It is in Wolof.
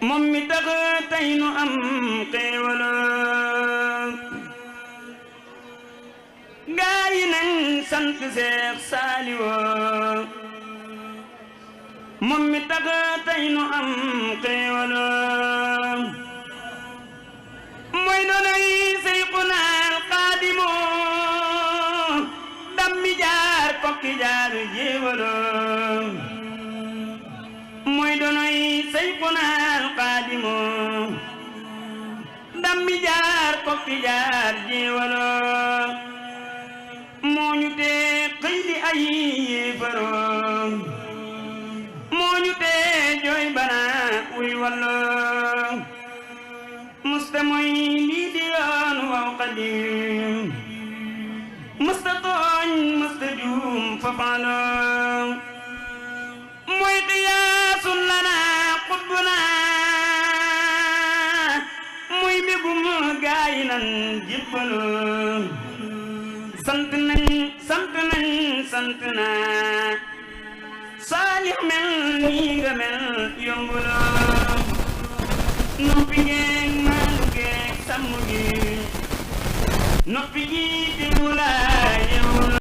moom mi tax tey nu am xéewal gaa yi nañ sant Seex Saaliw moom mi tax tey nu am xéewal mooy doonay Seyxuna Xaadimu dammi jaar kokki jaar jéewal mooy doonay Seyxuna Xaadimu dammi jaar kokki jaar jéewal moo ñu tee xëy di ay yéefar moo ñu tee jooy bana uy wallo musta mooy lii di yoon waw Xaadim musta tooñ musta juum fafaalo mooy qiyaasun lana xutbuna muy mbégum gaayi nan jébbalu sant nañ sant nañ sant naa Saalix mel nii nga mel yombuloo noppi geeg maanu geeg sàmm gi noppi gi teewulaa